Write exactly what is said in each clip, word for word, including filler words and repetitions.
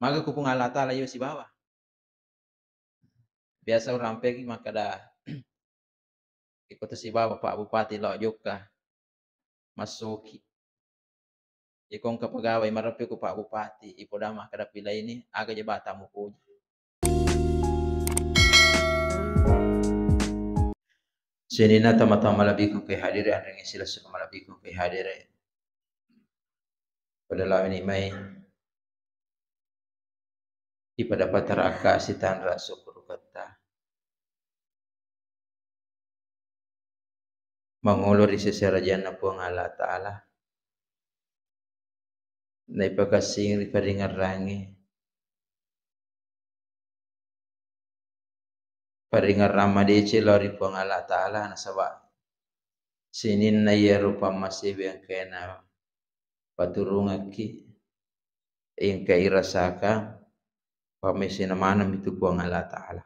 Maga ku Puang Allah Ta'ala iyo sibawa. Biasa urampeki makkeda, iko to sibawa Pak Bupati lao jokka massoki. Iko engka pegawai mareppi ku Pak Bupati, ipoda makkeda pilaini, aga je bata mupoji. Sininna tama-tama malebbiku ke hadire, anrengnge silessu malebbiku ke hadire. Pada lawini mai ipada pataraka sitanra sukkuruketta. Mangolo ri sese arajanna Puang Allah Ta'ala. Naipakassing ri paringerrangnge. Paringerrang madeceng lao ri Puang Allah Ta'ala, nasaba sininna iyaro pammasewe engkae napaturungekki, engka irasakang, pammasena maneng mitu Puang Allah Ta'ala.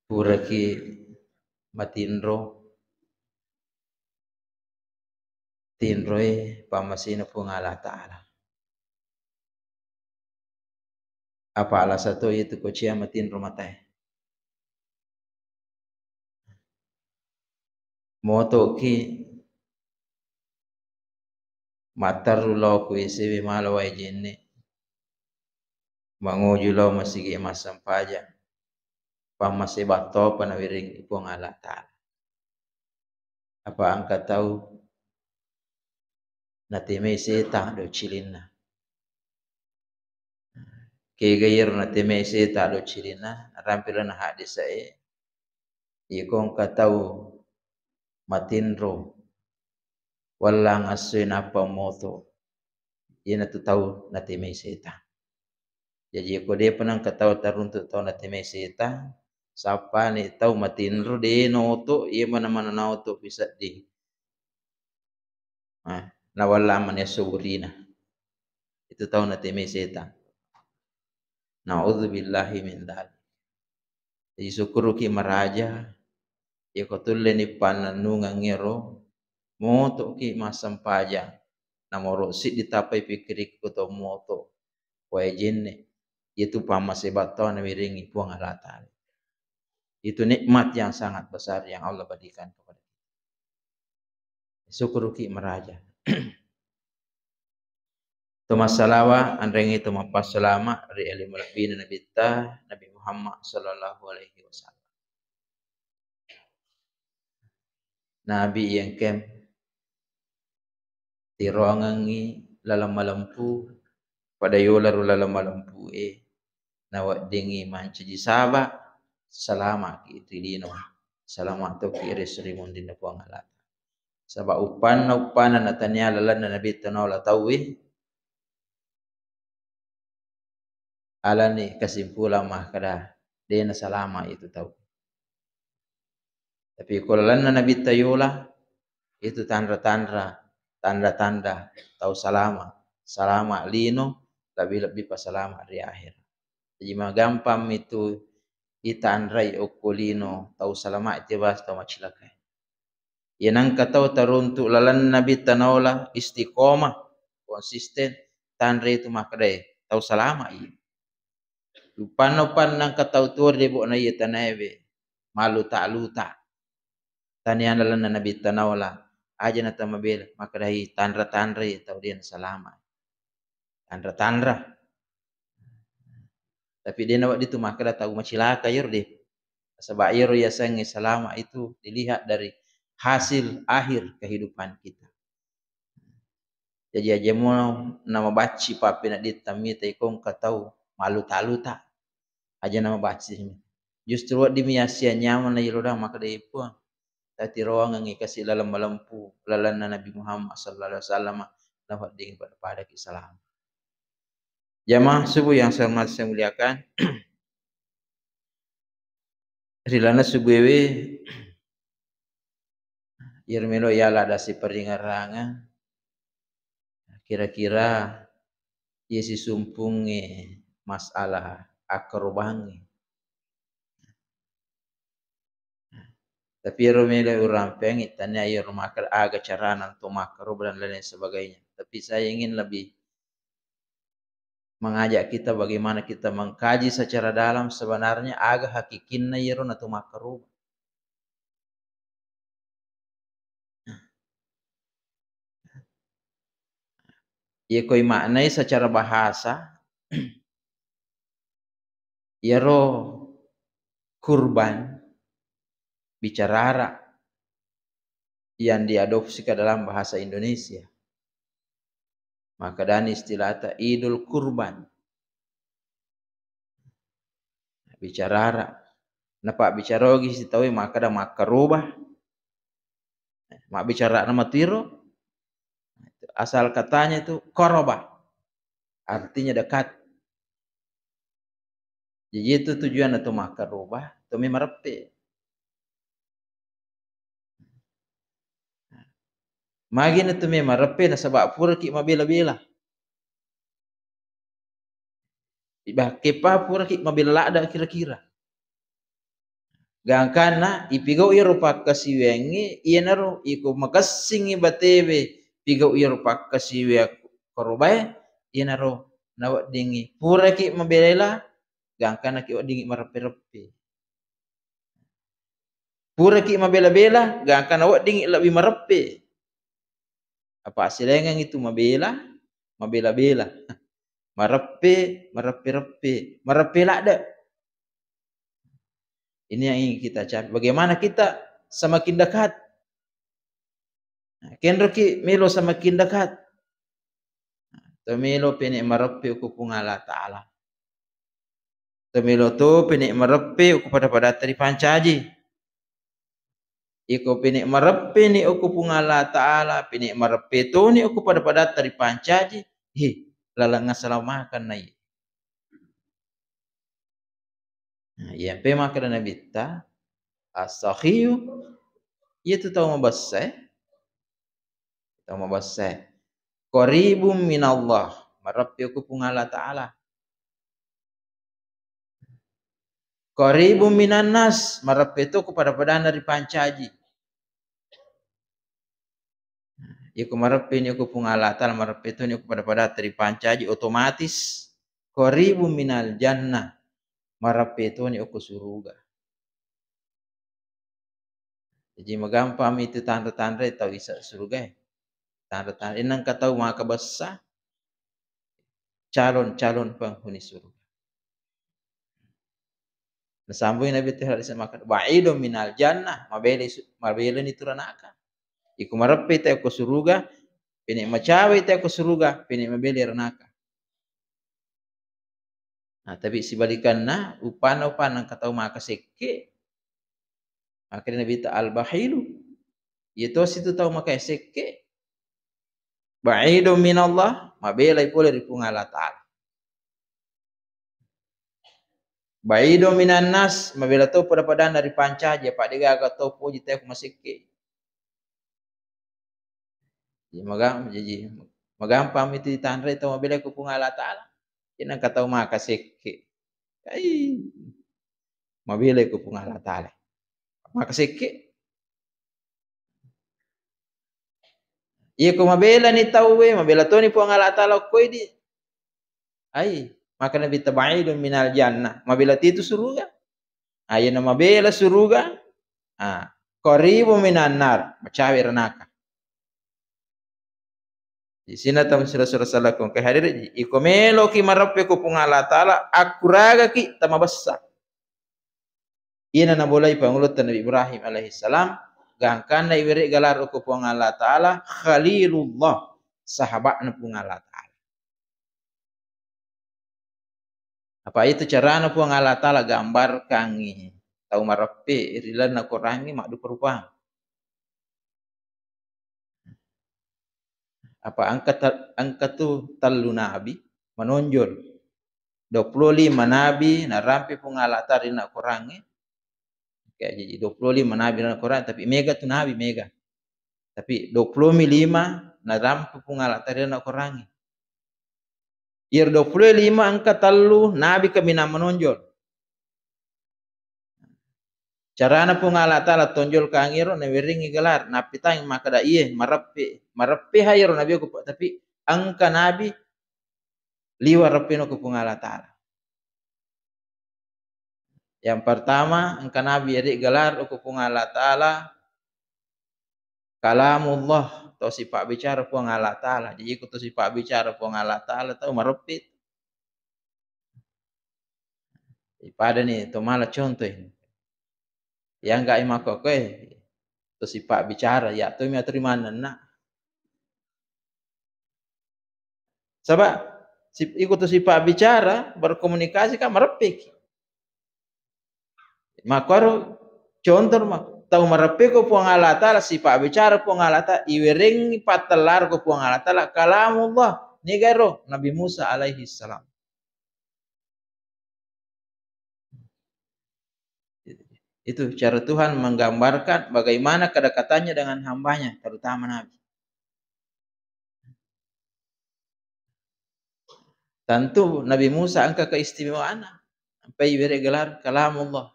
Puraki matinro, tinroe pammasena Puang Allah Ta'ala. Apa alasa to itu ko cia matinro matae? Motoki matterru lao ku W C we mala wae jenne, manguju lao masigi massempajang, pammase battopa nawiring Puang Allah Ta'ala. Apa engka tau natemai setang do cilinna. Kega iyaro natemai setang do cilinna, rampe lana haddese'e, iko engka tau matinro wellang essoe nappa moto, iyanatu tau natemai setang. Jaji ko depa nengka tau taruntu tau natemai setang, sappani tau matinro de naoto, iya mana-mana naoto pi sedding. Ah, nawallang mani esso burina. Itu tau natemai setang. Naudzubillahi min dzalik. Jadi sukkuruki maraja, iyako tulleni pannennungeng ero, motoki massempajang. Namoro siddi tappai pikkirikku to moto, wae jenne, itu pammase battoa nawiringi Puang Allah Ta'ala. Itu nikmat yang sangat besar yang Allah berikan kepada kita. Sukkuruki maraja. To massalawa, anrengngi to mappassalama ri ale malebbina Nabitta, Nabi Muhammad sallallahu alaihi wasallam. Nabi engkem tiroangengngi laleng malempu, pada yola ro laleng malempu e, naweddingngi mancaji saba, salamaki ri lino, salama toki ri esso ri munrinna Puang Allah Ta'ala. Saba uppanna, uppanna natania lalenna Nabitta naola tauwe, alani kesimpulan makkeda de nasalama itu tau. Tapi ko lalenna Nabitta yola, itu tanra-tanra, tanda-tanda tau salama, salama lino, lebbi-lebbi pa salama ri akhir. Jadi magampang mitu itanrai okko lino tau salama, itu bahasa tau macilakai. Iya nengka tau taruntu lalenna Nabitta naola, istiqomah, konsisten, tanre itu makkedae tau salama iya. Uppanna-uppanna engka tau tuo ri debo'na iya tanaewe, malluta-luta. Tania lalenna Nabitta naola, aja natamabela, makkedai tanra-tanrai tau de nasalama. Tanra-tanra. Tapi de nawedding tu makkeda tau macilaka iyaro de. Nasaba iyaro yasengnge salama itu dilihat dari hasil akhir kehidupan kita. Jaji aja mo namabacci pappenedding tammita iko engka tau malluta-luta. Aja namabacci. Justru wedding mi yassiang nyamanna yelodang makkeda, "E Puang, tatiroangengngi kasi laleng malempu lalenna Nabi Muhammad sallallahu alaihi wasallam, nawedding pada-padaki salama." Jamaah subuh yang saya hormati, saya muliakan, ri lalenna subuhewe, iyaro melo yala ada siparingerrangeng, kira-kira iya sisumpungnge masalah akkarobangnge. Tapi ero melo urampeangngi, tania ero maka aga carana untuk makkaroba dan lain sebagainya. Tapi saya ingin lebih mengajak kita bagaimana kita mengkaji secara dalam sebenarnya aga hakikinna iyaro natu makkaroba. Iya koi maknai secara bahasa, iyaro kurban bicara Arab yang diadopsi ke dalam bahasa Indonesia. Makkedani istilahta Idul Kurban. Bicara Arab. Napabbicara ogi sitaui makkeda makkaroba. Mabbicara na matiro. Asal katanya itu koroba. Artinya dekat. Jadi itu tujuan atau makkaroba, atau mareppe. Magi na tu mareppe nasaba puraki mabela-bela. Ibahkepa puraki mabela ladda kira-kira. Gangkanna ipigau iyaro pakkasiwiangnge, iyanaro iko makessingngi batewe pigau iyaro pakkasiwiang korobae, iyanaro naweddingngi puraki mabela, gangkanna ki weddingngi mareppe-reppe. Puraki mabela-bela, gangkanna weddingngi lebbi mareppe. Apa silaingeng itu mabela, mabela-bela. Mareppe, mareppe-reppe, mareppe ladde. Ini yang ingin kita cari. Bagaimana kita semakin dekat? Nah, kenroki melo semakin dekat. Nah, to melo pene mareppe ko Puang Allah Ta'ala. To melo to pene mareppe ko pada-padatta ripancaji. Iko pene mareppe ni okko Puang Allah Ta'ala, pene mareppe toni okko pada-padatta ripancaji, he, laleng asalamakeng nai. Nah, iya pe makkeda Nabitta, as-sakhiyu, iya tu tau mabessa, eh. Tau mabessa, eh. Qaribun minallah, mareppe okko Puang Allah Ta'ala. Qaribun minan nas, mareppe to ko pada-padanna ripancaji. Iko mareppe ni okko Puang Allah Ta'ala, mareppe to ni okko pada-padatta ripancaji, otomatis qaribun minal jannah, mareppe to ni okko suruga. Jaji magampang mi tu tanre-tanre tau isa surugae. Tanre-tanre, nengka tau maka bessa calon-calon penghuni surga. Nasambungi Nabi Tuhan hadis makkeda, "Ba'idun minal jannah," mabele su-, mabele ni tu ranaka. Iko mareppe te ko suruga, pene macawe te ko suruga, pene mabele ranaka. Nah, tapi sibalikanna, upanna, upanna engka tau maka sekke. Makanya Nabi ta al-bakhilu. Iya tosi tu tau maka sekke. Ba'idun minallah, mabelai pole ri Puang Allah Ta'ala. Ba'idun minan nas, mabela to pada-padanna ripancaji, apa de gaga to poji te ko masekke. Jadi maga-, jadi magampang mi tu ditanre tau mabela ko Puang Allah Ta'ala. Jadi nengka tau maka sekke. Ai, mabela ko Puang Allah Ta'ala. Maka sekke. Iya ko mabela ni tauwe, mabela toni Puang Allah Ta'ala ko idi. Ai, maka Nabi ta ba'idun minal jannah. Mabela titu suruga. Ai, na mabela suruga. Ah, qaribun minan nar. Macawe ranaka. Di sini tamu sura-sura salakung ke hadir, iko meloki mareppe ko Puang Allah Ta'ala, akkuragaki tama bessa. Iyana nabolai pangulutta Nabi Ibrahim alaihissalam, gangkanna iwere gelar ko Puang Allah Ta'ala, Khalilullah, sahabatna Puang Allah Ta'ala. Apa itu carana Puang Allah Ta'ala gambarkangngi tau mareppe ri lalenna Korangnge maddupa-rupang. Apa engka ta-, engka tu tellu nabi manonjol. Dua puluh lima nabi narampe Puang Allah Ta'ala ri lalenna Korangnge. Oke, jadi dua puluh lima nabi ri lalenna Korang, tapi mega tu nabi, mega. Tapi dua puluh lima narampe Puang Allah Ta'ala ri lalenna Korangnge. Iyaro dua puluh lima engka tellu nabi kaminang manonjol. Carana Puang Allah Ta'ala tonjolkangiro, nawerengngi gelar, nappitangngi makkeda, "Iye, mareppe, mareppe ha iyaro nabi okko," tapi engka nabi liwa reppeno ko Puang Allah Ta'ala. Yang pertama, engka nabi ere gelar okko Puang Allah Ta'ala Kalamullah, to sipabbicara Puang Allah Ta'ala. Jadi, iko to sipabbicara Puang Allah Ta'ala, tau mareppe. Ipadani to mala contoh ini. Yang gak makko koe, to sipabbicara, ya to mi aturi manenna. Saba, si-, iko to sipabbicara, berkomunikasi kan mareppeki. Makkoro contoh ma-, tau mareppe ko Puang Allah Ta'ala, sipabbicara Puang Allah Ta'ala, iwerengngi pattellar ko Puang Allah Ta'ala, kalamullah, nigaro Nabi Musa alaihi salam. Itu cara Tuhan menggambarkan bagaimana kedekatannya dengan hambanya, terutama Nabi. Tentu Nabi Musa engka keistimewaanna, sampai iwere gelar Kalamullah.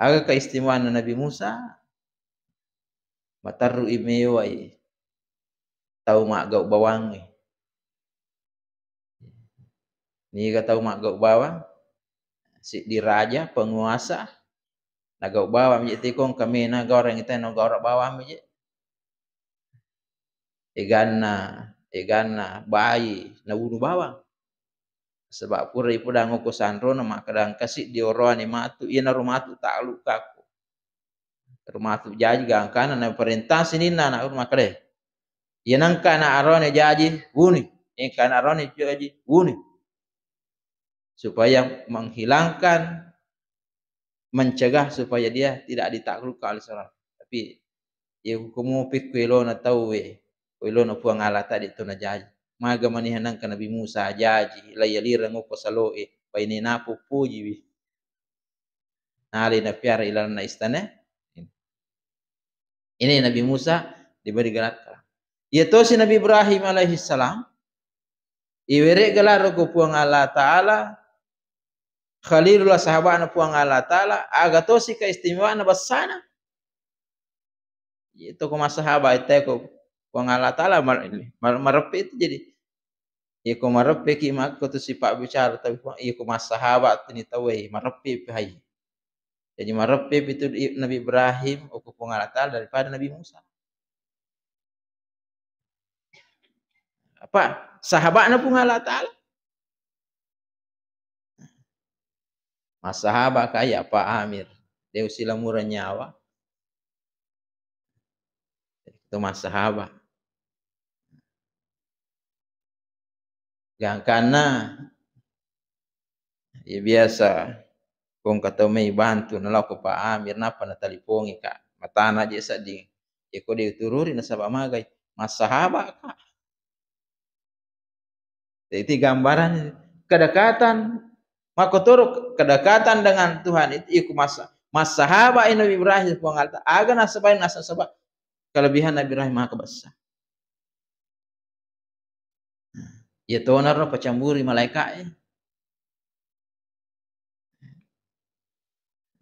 Aga keistimewaanna Nabi Musa? Materru'i mewai tau maggau bawangnge. Niga tau maggau bawang? Siddi raja, penguasa, nagau bawang je tikong kamena gaurang itai no gaura bawang je. Eganna, eganna bai naunu bawang. Saba pura ipodang okko sanrona makkeda engka siddi oroane matu, iyanaro matu takluk kakko. Ero matu jaji gangkana naparentang sininna anak makkeda, "Iya nengka anak oroane jaji, wuni. Engka anak oroane jaji, wuni." Supaya menghilangkan, mencegah supaya dia tidak ditaklukkan oleh seorang. Tapi, iya ko mopi ko elona tauwe, ko elona Puang Allah Ta'ala de to najaji. Maga maniha nengka Nabi Musa jaji, laiyalireng okko saloe, baine napo pojiwi. Nalai napiara ilalenna istana. Ini Nabi Musa diberi gelar. Iya tosi Nabi Ibrahim alaihi salam, iwere gelar ko Puang Allah Ta'ala, Khalilullah, sahaba'na Puang Allah Ta'ala, aga tosi keistimewaanna bessana. Itu ko massahaba, itu ko Puang Allah Ta'ala mar-, mar-, mareppe itu jadi. Iko mareppe ki makko tu sipabbicara, tapi Puang, iko massahaba tu ni tauwe, mareppe pi hai. Jadi mareppe pi tu i-, Nabi Ibrahim, okko Puang Allah Ta'ala daripada Nabi Musa. Apa? Sahaba'na Puang Allah Ta'ala. Massahaba kaya Pak Amir. De usilamura nyawa. Itu massahaba. Gangkanna, ya biasa, kong katau mai bantu, nalao ko Pak Amir, nappa natalipongi ka. Matana je sedding. Ya ko de utururi nasaba magai. Massahaba ka. Jadi gambaran kedekatan, makkotoro kedekatan dengan Tuhan itu, iku massa-, massahaba i Nabi Ibrahim Puang Allah Ta'ala, aga nasaba, nasaba kelebihan Nabi Ibrahim maka besar. Iya tonaro pacamburi malaika e.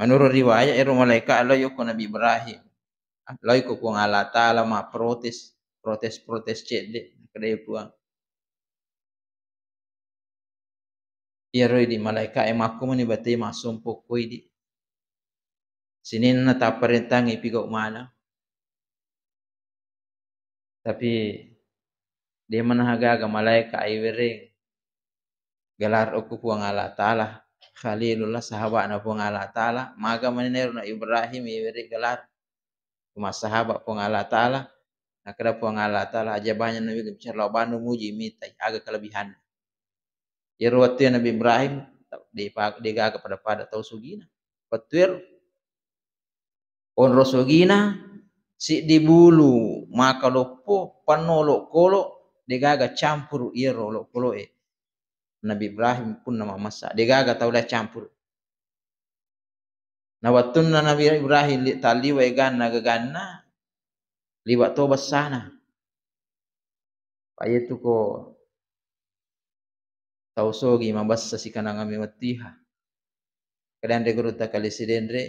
Menurut riwayat, ero malaika lao yokko Nabi Ibrahim. Lao ko Puang Allah Ta'ala ma protes, protes, protes cedde. Kedai Puang. Iyaro idi malaika e makko mani batei massompo ko idi. Sininna tapparentangi pigau mana. Tapi de manaha gaga malaika iwereng gelar okko Puang Allah Ta'ala, Khalilullah, sahaba'na Puang Allah Ta'ala, maga manenna ero na Ibrahim iwereng gelar massahaba Puang Allah Ta'ala, nakeda Puang Allah Ta'ala, aja banyak nabi bicara lao bandu muji mitai, aga kelebihan. Iyaro wettu Nabi Ibrahim, de pa-, de gaga pada-pada tau sugina. Wettu ero. Onro sogina, siddi bulu maka loppo, penno olokolo, degaga campuru iyaro olokoloe. Nabi Ibrahim punna mamessa, degaga tau lea campuru. Na wettunna Nabi Ibrahim li-, talliwa eganna gaganna, liwa to bessana. Pa iyatu ko tau sogi mabessa sikanangami wettiha. Makkeda anre gurutta Kali Sidenre,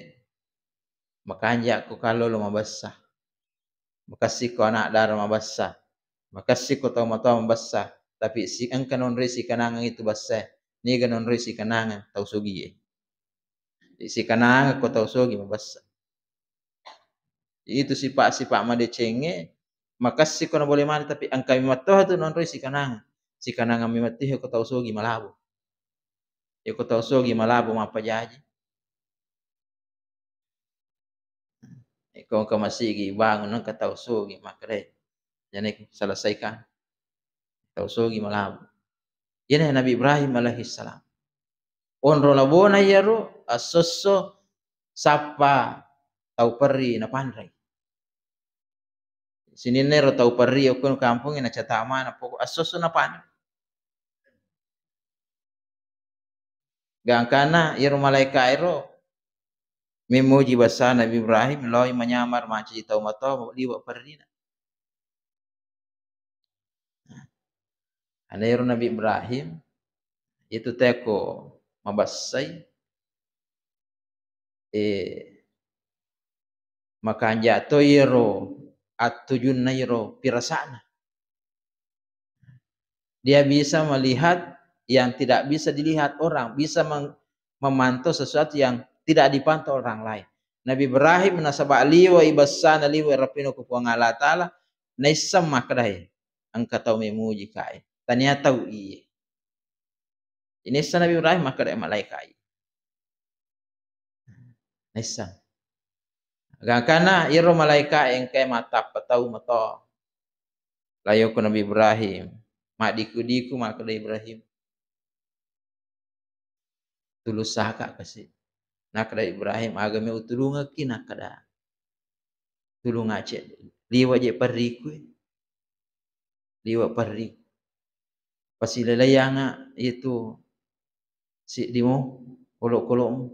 makanja' ko kallolo mabessa, makessi ko ana' dara mabessa, makessi ko tau matoa mabessa, tapi si engka nonroi sikanangeng itu bessae, niga nonroi sikanangeng tau sogie. Sikanangeng ko tau sogi mabessa. Itu sipa'-sipa' madecengnge, makessi ko nabole mani, tapi engka memang toha tu nonroi sikanangeng. Sikanangeng memang tihe ko tau sogi malabo. Iya ko tau sogi malabo mappajaji. Iko engka masigi bangun engka tau sogi makkedai. Jane selesaikan. Tau sogi malabo. Iyana Nabi Ibrahim alaihissalam. Onro labona iyaro assosso sappa tau perri napanrei. Sininna ero tau perri okko kampongnge nacata mana pokok assosso napanrei. Gangkanna iyaro malaika ero memuji bessa Nabi Ibrahim, laoi manyamar mancaji tau matoa liwe' perrina. Ana ero Nabi Ibrahim, itu teko mabessai, eh, makanja' to iyaro attujunna iyaro pirasa'na. Dia bisa melihat yang tidak bisa dilihat orang, bisa meng-, memantau sesuatu yang tidak dipantau orang lain. Nabi Ibrahim nasaba liwe' ibessana, liwe' rappino ku Puang Allah Ta'ala, naisseng makkedai, engka tau memuji kae. Tania tau iye. Inessa Nabi Ibrahim makkeda malaika i. Naisseng. Gangkanna iyaro malaika engkae mattappa tau mato. Layo ko Nabi Ibrahim, maddiku-diku makkeda Ibrahim. Tulusaka kasi. Nakkeda Ibrahim, aga me utulungekki? Nakkeda, tulunga cedde. Liwe' je perriku. Liwe' perri. Pasilelaianga itu siddimu, olokolomu.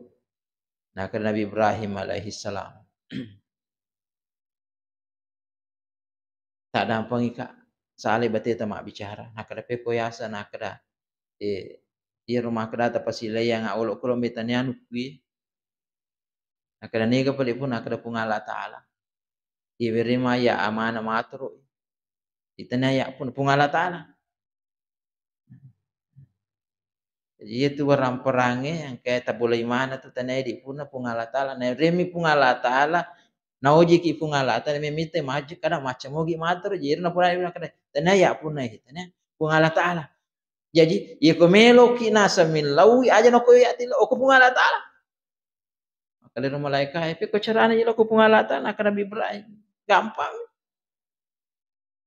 Nakkeda Nabi Ibrahim alaihissalam, taddampengika, salai bateta mabbicara. Nakkeda pekko yaseng, nakkeda, eh, iyaro makkedata pasilelaianga olokolomu, tanianu kui. Nakkeda niga pale pun, nakkeda Puang Allah Ta'ala. Iberima ya amana maturu. Itania ya pun Puang Allah Ta'ala. Jadi itu barang-perangnge yang kayak tabulai mana tu tania di pun Puang Allah Ta'ala. Nah, remi Puang Allah Ta'ala, naujiki Puang Allah Ta'ala, memite maju kada macam mogi maturu. Jadi na pura kada tania ya pun, tania Puang Allah Ta'ala. Jadi, iyako meloki naseng millaui, aja nako ya tilo, oko Puang Allah Ta'ala. Makkalero malaika, eh, pekko carana jelo ko Puang Allah Ta'ala, nakkeda Nabi Ibrahim. Gampang.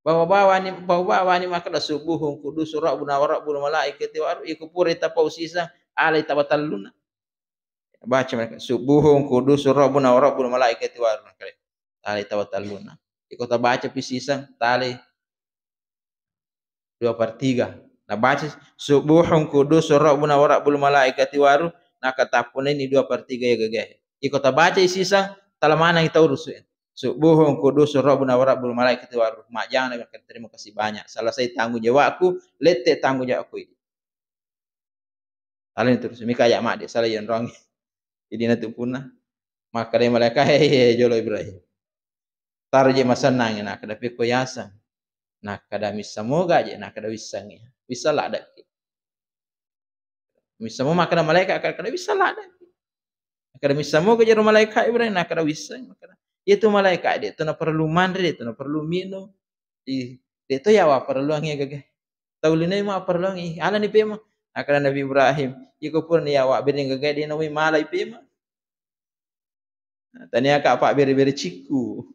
Bawa-bawani, bawa-bawani makkeda, "Subbuhun quddus rabbuna wa rabbul malaikati wa ruh." Iko pura tapau siseng, alai tawa telluna. Baca mereka, "Subbuhun quddus rabbuna wa rabbul malaikati wa ruh." Alai tawa telluna. Iko tabaca pi siseng, talai dua per tiga. Nabaca, "Subbuhun quddus rabbuna wa rabbul malaikati wa ruh," nakatappuneni dua per tiga ya gagae. Iko tabaca siseng, tala maneng tau rusu. "Subbuhun quddus rabbuna wa rabbul malaikati wa ruh." Majjana, terima kasih banyak. Selesai tanggung jawabku, lette tanggung jawabku ini. Alani terus, mika ya madde, salah yonrong. Jadi na tu punna. Makkeda malaika, "He, he, jolo Ibrahim. Taro je masennang," nakkeda, "pekko yaseng?" Nakkeda, "Missa moga je?" Nakkeda, "Wissengi. Wisseng ladde'ki." Missa mo makkeda malaika, nakkeda, "Wisseng ladde'ki." Nakkeda, "Missa moga jero malaika Ibrahim?" Nakkeda, "Wisseng." Nakkeda, "Iya tu malaika de to naparellu manre, de to naparellu minung. Ih, de to yawa parelluang iya gaga. Tau linoi ma parelluang, ih, alani pema." Nakkeda Nabi Ibrahim, "Iko purani yawa bereng gaga de nawai malai pema." Taniaka pabbere-bere cikku.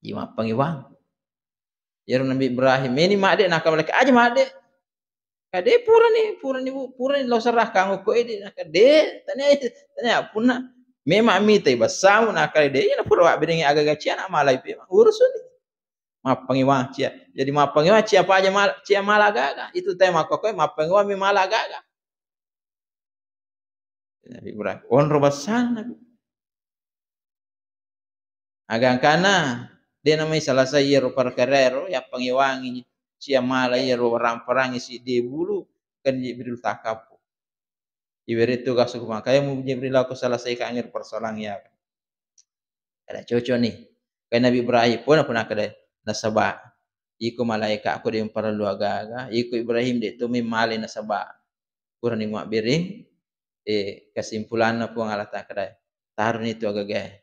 Ji mappangewang. Iyaro Nabi Ibrahim, meni madde, nakkeda malaika, "Aja madde. Kade purani, purani bu, purani lao serahkan ko ede." Nakkeda, "De, tania, tania punna memang mitai bassamu." Nakkeda, "De, iya na pura wabberengi aga-aga cia na malai pema. Urusuni." Mappangewang cia. Jadi mappangewang cia paja mal-, cia mala gaga. Itu tau makkokkoe mappangewang mi mala gaga. Nabi Ibrahim, onro bassanna. Aga angkana, de namai selesai iyaro perkara ero, yappangewangi cia mala iyaro ramperangi siddi bulu, kan Jibril takappu. Iwere tugas ku maka, "Ya mu Jibril, aku selesaikan persoalan ya." Kada cocok ni. Kai Nabi Ibrahim pun aku nakada, nasaba iko malaika aku de' parellu aga-aga, iko Ibrahim de' tu memmale nasaba purani mabbere, eh, kesimpulanna Puang Allah Ta'ala kada, taroni tu aga-aga.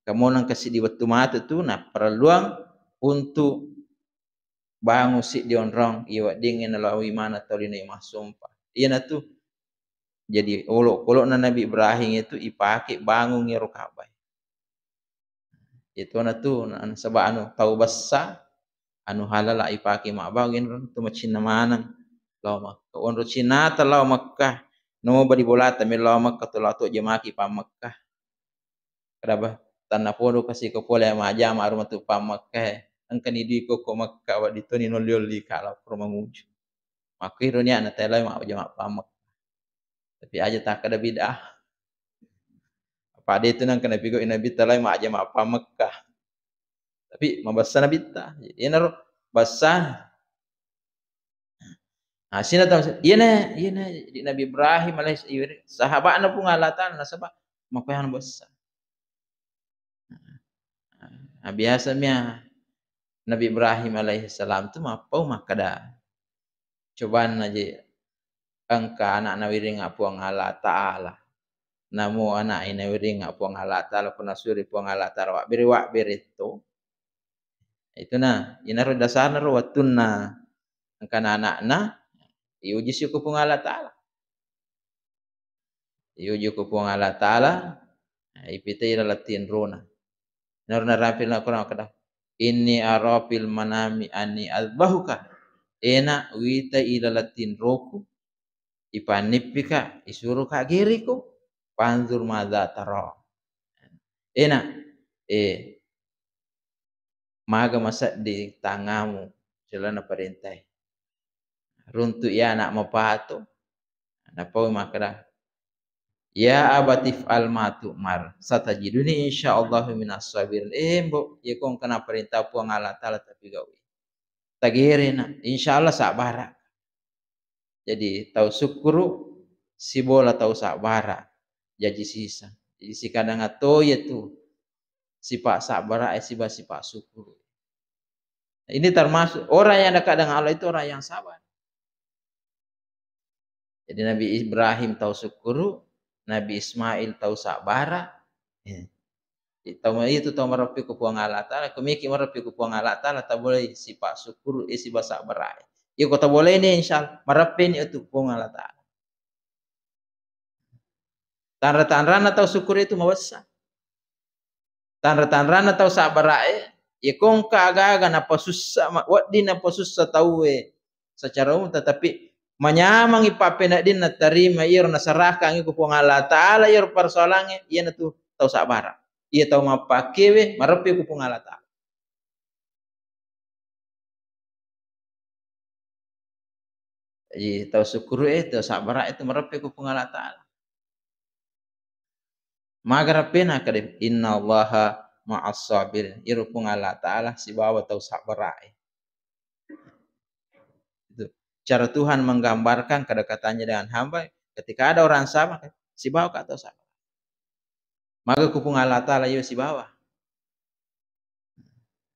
Kamonang kasi di wettu matu tu na parelluang untuk bangung siddi onrong, iya weddingnge nalaoi maneng tau lino iya massompa. Iyanatu jadi olokolo'na Nabi Ibrahim itu ipake bangung iyaro Ka'bah. Iyanatu nasaba anu tau bessa, anu halala ipake mabbangung, iyanaro tu macinna maneng lao Makkah. Onro cinata lao Makkah, noba di bolata melo lao Makkah, tu lao to jamaki pa Makkah. Kada ba, tanna podo kasi ko pole majjama aro matu pa Makkah e. Engkani dui ko ko Makkah, wedding toni nolli-olli ka lao pura manguju. Makkiro niatna tau lao majjama pa Makkah. Tapi aja takkada bid'ah. Apa de' tu nengka napigau Nabi tau lao majjama pa Makkah. Tapi mabessa Nabitta. Iyanaro bessa. Nah, sina tau, iyana, iyana, jadi Nabi Ibrahim alaihis-, iya, sahaba'na Puang Allah Ta'ala, nasaba makkuyana bessa. Nah, biasa mia Nabi Ibrahim alaihissalam tu mappau makkada, cobanna je engka ana'na wiring Puang Allah Ta'ala. Namo ana'e nawiring Puang Allah Ta'ala, ko nasuri Puang Allah Ta'ala wabbere-wabbere to. Itu na, inaro dasarna ro wettunna engkana ana'na, iuji si ko Puang Allah Ta'ala. Iuji ko Puang Allah Ta'ala, ipitai laleng tinrona. Inaro narapi na Quran kada, "Inni ara fil manami anni azbahuka." Ena wita ilaleng tinroku, ipannippika, isuroka geriko, fanzur madza tara. Ena, eh, maga masedding tangamu selana parentae. Runtu iya anak mapato, napau makkada, "Ya abati if'al ma tu'mar, satajiduni insyaallahu minas sabirin." Eh, mbo, iya ko engkana parenta Puang Allah Ta'ala tapi gawi. Tagerena, insyaallah sabbara. Jadi tau sukkuru sibola tau sabbara, jaji sisa. Jadi sikadang atau iya tu sipa sabbara e siba sipa sukkuru. Ini termasuk orang yang dekat dengan Allah itu orang yang sabar. Jadi Nabi Ibrahim tau sukkuru, Nabi Ismail tau sabbara. Eh. Tau ma-, itu tau mareppi ku Puang Allah Ta'ala, ko miki mareppi ku Puang Allah Ta'ala, tabolei sipa sukkuru, eh, siba sabbara. Iya ko tabolei ni, insyaallah, mareppi ni tu Puang Allah Ta'ala. Tanra-tanrana tau sukkuru itu mabessa. Tanra-tanrana tau sabbara e, iya ko engka aga-aga napasussa, ma-, wedding napasussa tau e secara umum, tetapi manyamangi pappenedding natarima iyaro naserakangi ku Puang Allah Ta'ala iyaro persoalangnge, iyanatu tau sabbara. Iya tau mappakkewe mareppi ku Puang Allah Ta'ala. Jadi tau sukkuru e, tau sabbara e tu mareppi ku Puang Allah Ta'ala. Maga reppena kade, "Innallaha ma'as sabirin." Iyaro Puang Allah Ta'ala sibawa tau sabbara e. Itu cara Tuhan menggambarkan kedekatannya dengan hamba. Ketika ada orang sabar, sibawa ka tau sabar. Maga ku Puang Allah Ta'ala iyo sibawa.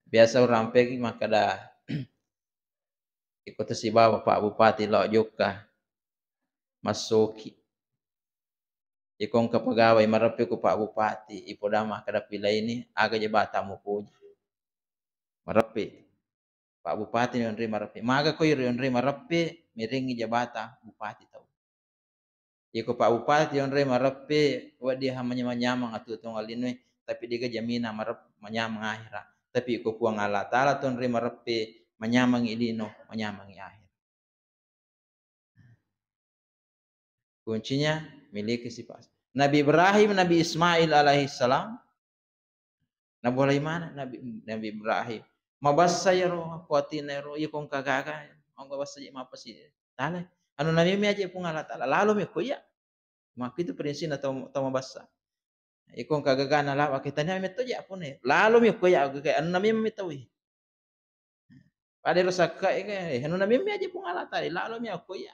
Biasa orang pegi makkada, iko to sibawa Pak Bupati lao jokka massoki. Iko engka pegawai mareppi ku Pak Bupati, ipodama kada pilaini aga jabata mupoji. Mareppi. Pak Bupati ni onroi mareppi. Maga ko iro onroi mareppi, miringi jabata bupati tau. Iko Pak Bupati onroi mareppi, wedding ha manyamang-nyamang atu tongeng linoe, tapi dega jamina marep-, manyamang ahera. Tapi iko Puang Allah Ta'ala tu onroi mareppi, manyamangi lino, manyamangi ahera. Kuncinya miliki sifat. Nabi Ibrahim, Nabi Ismail alaihissalam, nabolai mana Nabi, Nabi Ibrahim. Mabassa yaro, kuatina yaro, iya ko engka gaga, engka bassa je mapasi. Tale. Anu nami mi aja Puang Allah Ta'ala, lalo mi ko iya. Maka itu prinsipna tau, tau mabassa. Iko engka gagana lawa, kita ni metto je apune. Lalo mi ko iya, gaga, anu nami mi tau. Pada ro sakka, eh, anu nami mi aja Puang Allah Ta'ala, lalo mi ko iya.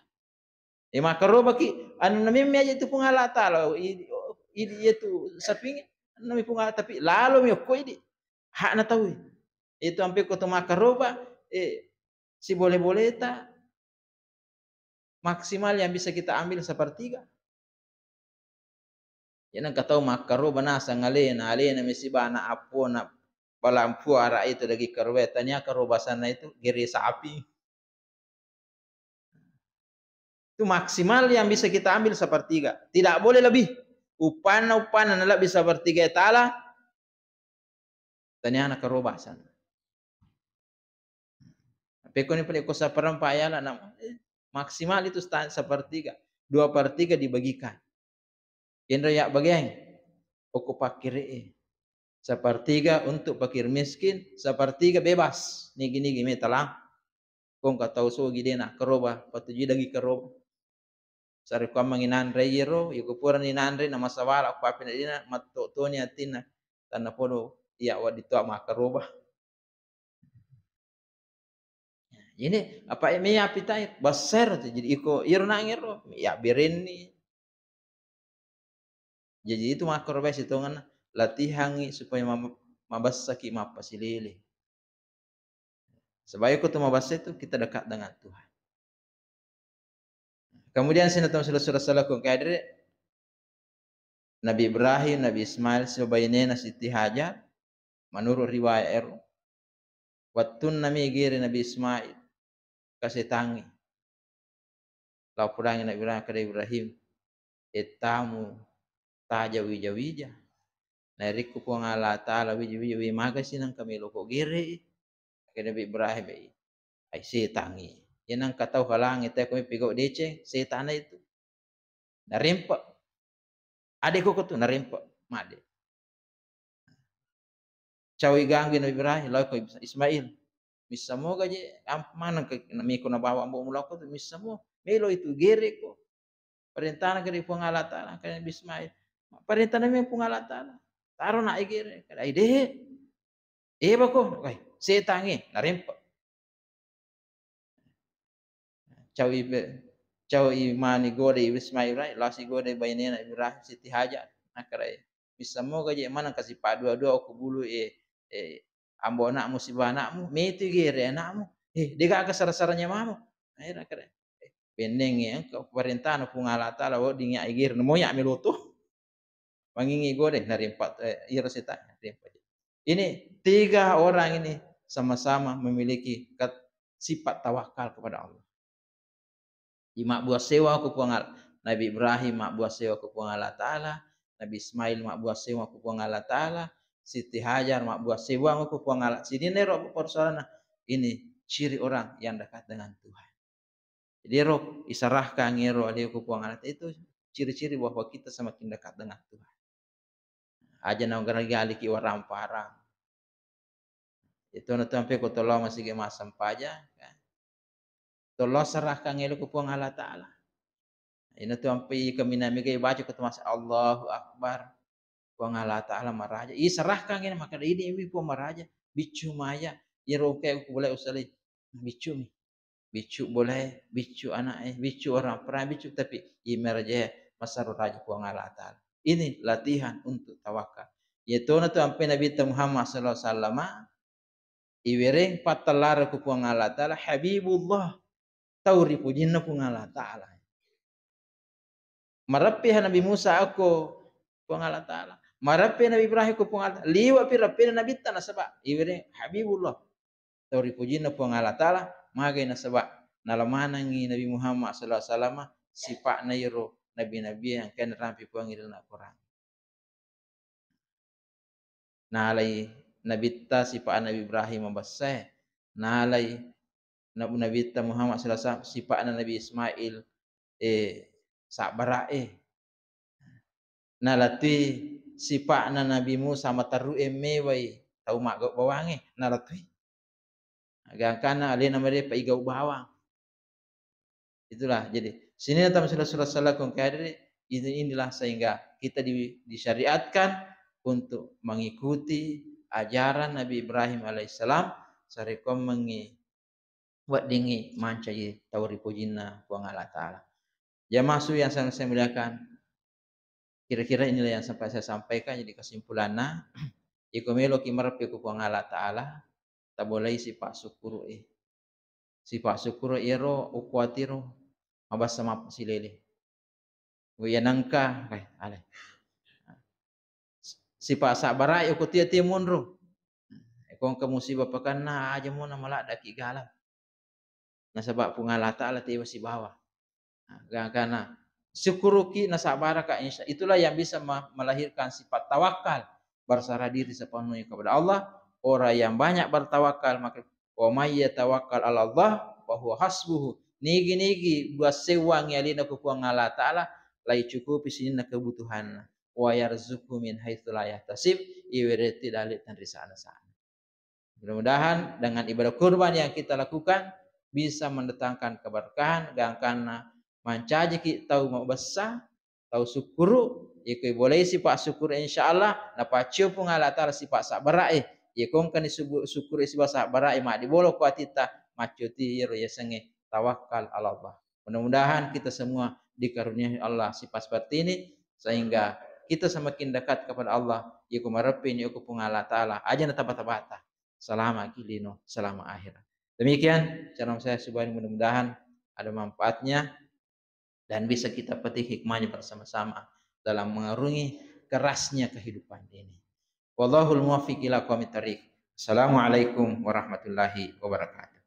Eh, makkarobaki, anu, namemme aja itu Puang Allah Taala, idi, idi itu sapinge, nami Puang Allah, tapi lalo mi okko idi, hakna tau. Itu ampe ko to makkaroba, eh, sibole-boleta, maksimal yang bisa kita ambil sepertiga. Ya, nengka tau makkaroba naseng alena, alena mesiba anak appona, balampu ara itu daging karoba, tania karoba sana itu gere sapi. Itu maksimal yang bisa kita ambil sepertiga. Tidak boleh lebih. Uppanna, uppanna nalebbi sepertiga taala, taniana karoba sana. Pekoni pale ko seperempat yala, na, eh, maksimal itu sta-, sepertiga. Dua per tiga dibagikan. Inro ya bagian. Oko pakkire'e. Sepertiga untuk fakir miskin, sepertiga bebas. Nigi-nigi metalang. Kong ka tau sogi dena karoba, patujui dagi karoba. Sarekkuammengngi nanre iyero, iyako purani nanre namasawala, ko api nadina, matto toni atinna. Tanna podo iya wedding to makkaroba. Ini apa me api tai besser tu. Jadi iko iyero nangero, ya berenni. Jadi itu makkaroba sitongenna latihangi supaya mam-, mabessaki mappasilili. Sebab iko tu mabessa itu kita dekat dengan Tuhan. Kemudian sini tong sila sura salakung kadre Nabi Ibrahim, Nabi Ismail, sibainena Siti Hajar, menurut riwayat ero, wettunna mi gere Nabi Ismail, kasetangi. Lao pudangi Nabi Ibrahim, kada Ibrahim, ettamu taja wija-wija. Nairikku Puang Allah Ta'ala wija-wija, wi maga sinang kami loko gere. Kena Nabi Ibrahim, ai setangi. Yenang katau halangi te kami pigau deceng, setana itu. Narempa. Ade koko tu narempa. Made. Cawi ganggu Nabi Ibrahim, lao ko Ismail. Missa moga je, am-, maneng ke, miko nabawa ambo mulako tu, missa mo. Melo itu gere ko. Parentana ke dari Puang Allah Ta'ala, ke Nabi Ismail. Parentana mi Puang Allah Ta'ala. Taro na gere, kada ide. Eba ko, wai, setangi, narempa. Cau ibe, cau imani goda Ismail Ibrahim, lasi goda bainena Ibrahim Siti Hajar. Nakkarai. Bisa moga je maneng kasi padua-dua okko bulu e, e, ambo anakmu siba anakmu, metu gere anakmu. Eh, dega aga sara-saranya mamo. Akhirnya kare. Eh, benneng e, engka parentana Puang Allah Ta'ala, wedding ya gere, namo ya meloto. Mangingi gode, narimpa, eh, iro seta, narimpa. Ini tiga orang ini sama-sama memiliki ket-, sifat tawakal kepada Allah. Di mabbua sewa ku Puang Al-, Nabi Ibrahim mabbua sewa ku Puang Allah Ta'ala, Nabi Ismail mabbua sewa ku Puang Allah Ta'ala, Siti Hajar mabbua sewa ku Puang Allah. Sini nero persoalanna. Ini ciri orang yang dekat dengan Tuhan. Jadi ero iserahkan ero aleo ku Puang Allah Ta'ala itu ciri-ciri bahwa kita semakin dekat dengan Tuhan. Aja na gari-gari ki warang-parang. Itu na tu ampe ko tolong masih ge masempajang, kan? Tolong serahkan elo ku Puang Allah Ta'ala. Ina tu ampe kami nami ge baca ko tu mas Allahu Akbar. Puang Allah Ta'ala maraja. Ih, serahkan ini, maka ini, ini Puang maraja. Biccu maya. Iro kayak ku boleh usali. Biccu mi. Biccu boleh, biccu anak eh, biccu orang pernah biccu, tapi imeraja masaro raja Puang Allah Ta'ala. Ini latihan untuk tawakal. Yaitu na tu ampe Nabi Muhammad sallallahu alaihi wasallam, iwereng pattallara ku Puang Allah Ta'ala, Habibullah, tau ripujinna Puang Allah Ta'ala. Mareppeha Nabi Musa akko Puang Allah Ta'ala. Mareppeha Nabi Ibrahim ko Puang Allah Ta'ala. Liwa pi reppena Nabitta nasaba iwereng Habibullah. Tau ripujinna Puang Allah Ta'ala, magai nasaba nalamanengi Nabi Muhammad sallallahu alaihi wasallam sipa'na iro nabi-nabi yang kena rampi Puang ri dalam Al-Quran. Nalai Nabitta sipa'na Nabi Ibrahim mabessae, nalai Nab-, Nabitta Muhammad sallallahu alaihi wasallam sipa'na Nabi Ismail, eh, sabbara'e. Nalatui sipa'na Nabi Musa materru'e mewai tau maggau bawange, nalatui. Gangkana alena mere paigau bawang. Itulah, jadi, sini tama sila-sila salakung kadri, ini, inilah sehingga kita di-, disyariatkan untuk mengikuti ajaran Nabi Ibrahim alaihissalam, sarekkuammengngi weddingngi mancaji tau ripojinna Puang Allah Ta'ala. Jamaah su yang saya, saya muliakan, kira-kira inilah yang sempat saya sampaikan. Jadi kesimpulanna, iko meloki mareppi ku Puang Allah Ta'ala, tabolai sifat syukur e. Sifat syukur ero ukuatiro mabassa mappa silele. Iya nengka, eh, ale. Sifat sabbara e, iko tia-tia monro. Iko engka musibah pakanna, aja mona maladdaki galau. Nasaba Puang Allah Ta'ala tewa sibawa. Nah, gangkana syukuruki nasabaraka, insya, itulah yang bisa ma-, melahirkan sifat tawakal, berserah diri sepenuhnya kepada Allah. Orang yang banyak bertawakal, maka, "Wa may yatawakkal 'ala Allah fa huwa hasbuhu." Nigi-nigi buat sewang alena ku Puang Allah Ta'ala, lai cukupi sininna kebutuhanna. "Wa yarzuqhu min haitsu la yahtasib," iwereti dale tenri sana-sana. Mudah-mudahan dengan ibadah kurban yang kita lakukan bisa mendatangkan keberkahan, gangkanna mancajiki tau mabessa, tau sukkuru, iko bolei sifat syukur, insya Allah napaccio Puang Allah Ta'ala sifat sabbara e. Iko engkani subu-, syukur sifat sabbara e, maddibolo ko atitta, maccoti iyaro yasengnge tawakkal 'ala Allah. Mudah-mudahan kita semua dikaruniai Allah sifat seperti ini, sehingga kita semakin dekat kepada Allah. Iko mareppini iko Puang Allah Ta'ala, aja nataba-tabata. Selama ki lino, selama akhirat. Demikian ceramah saya, Subhan, mudah-mudahan ada manfaatnya dan bisa kita petik hikmahnya bersama-sama dalam mengarungi kerasnya kehidupan ini. Wallahul muwaffiq ila aqwamit thariq. Assalamualaikum warahmatullahi wabarakatuh.